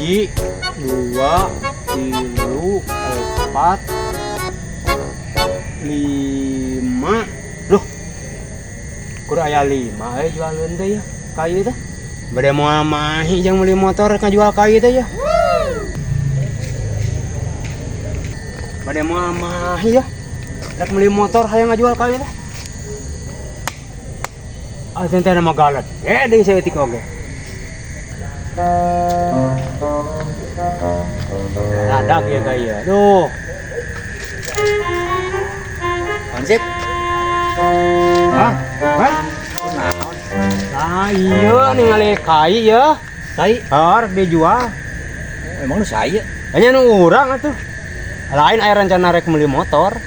1, 2, 3, 4, 5. Loh, kurang aya 5 euy jualeun teh ya. Kai teh. Bade moal mahi jeung meuli motor ngajual kai teh ya. Bade moal mahi ya. Rek meuli motor hayang ngajual kai teh. Ah, teh nama galet. Deui saeutik oge. Radak ya kai ya. Duh. Konsep. Hah? Hah? Nah, iya ningali kai ya. Kai? Heuh, rek dijual. Emang nu saya? Hanya nu urang atuh. Lain aya rencana rek meuli motor.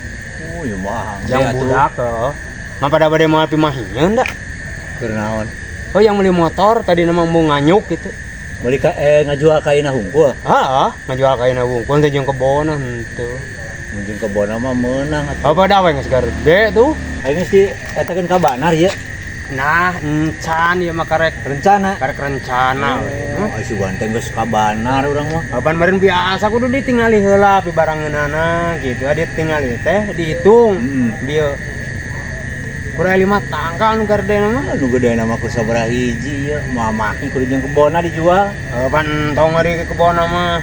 Oh, iya mah. Yang budak heuh. Mah pada bade moal pimahieun da. Keur naon? Oh, yang beli motor tadi nama mau nganyuk gitu. Beli ka ngajual kaina hungkul. Heeh, ngajual kaina hungkul teh jeung kebon henteu. Mun kebon mah meunang atuh. Apa da we geus gede tuh. Aing geus di etakeun ka banar ieu. Nah, encan ieu mah karek rencana. Karek rencana we. Oh, si teh geus ka banar urang mah. Kapan meureun biasa kudu ditingali heula pibarangeunana gitu. Adi tingali teh dihitung. Bieu kurang 5 tangkal nu gardena mah. Nu gedena mah ku sabaraha hiji ieu. Moal maki kudu jeung kebonna dijual. Pan tong ari ke kebonna mah.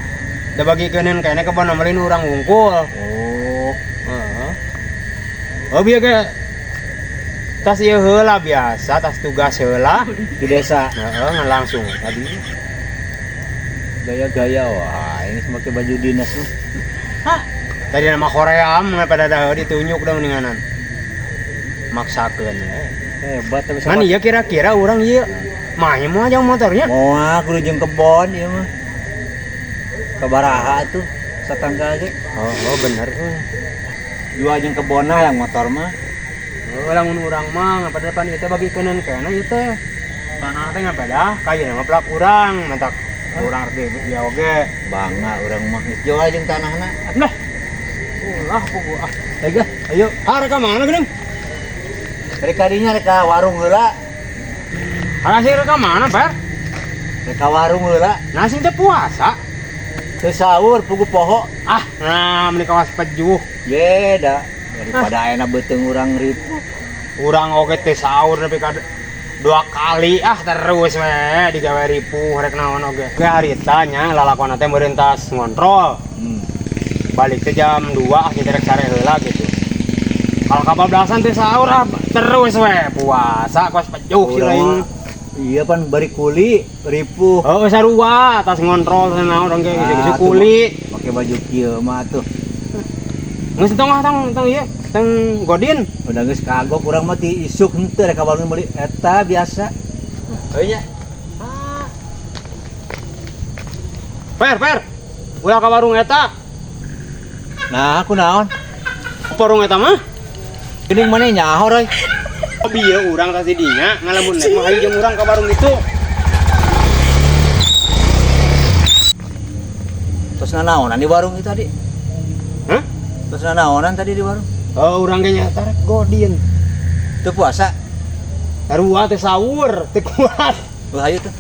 Da bagikeun kene kebonna mah lain urang wungkul. Oh. Heeh. Oh bieu ge tas ieu heula biasa, tas tugas heula di desa. Heeh, ngan langsung tadi. Gaya-gaya wah, ini make baju dinas mah. Hah? Tadi nama Korea mah pada dah ditunjuk dah mendinganan. Maksakeun we. Hebat tapi Ngan ieu kira-kira urang ieu mah ieu moal jeung motornya. Moal kudu jeung kebon ieu mah. Sabaraha atuh satanggal ge. Oh, oh bener euy. Jual jeung kebonna yang motor mah. Oh, lamun urang mah ngapada depan ieu teh bagikeun kena ieu teh. Tanah teh ngapada kayeuna mah plak urang, mantak urang rek di oge. Bangga urang mah geus jual jeung tanahna. Nah. Ulah pugu ah. Baik lah, ayo. Ah, rek ka mana geuning? Rek kadinya rek ka warung heula. Halah sih rek ka mana, Per? Rek ka warung heula. Nah, sing teh puasa. Teu sahur pugu poho. Ah, nah meuni kawas pejuh. Beda. Daripada ayeuna beuteung urang ripuh. Urang oge teh sahur nepi ka 2 kali ah terus we digawe ripuh rek naon oge. Ge harita nya lalakon teh meureun tas ngontrol. Balik teh jam 2 ah kita rek sare heula gitu. Kalau kabablasan teh sahur ah terus we puasa kos pejuh si lain. Iya pan bari kuli ripuh. Oh sarua tas ngontrol teh naon ge geus kuli. Make baju kieu mah atuh. Geus tong tong tong ieu tong godin. Udah geus kagok urang mah ti isuk henteu rek ka warung meuli eta biasa. Heuh nya. Ah. Per per. Ulah ka warung eta. Nah, aku naon? Warung eta mah? Geuning maneh nyaho roy. Bieu urang tas di dinya ngalamun nek mah hayu jeung urang ka warung itu. Terus nanaonan di warung itu tadi? Hah? Terus nanaonan tadi di warung? Oh, urang ge nyata rek godin. Teu puasa? Sarua teh sahur, teu kuat. Wah, hayu tuh.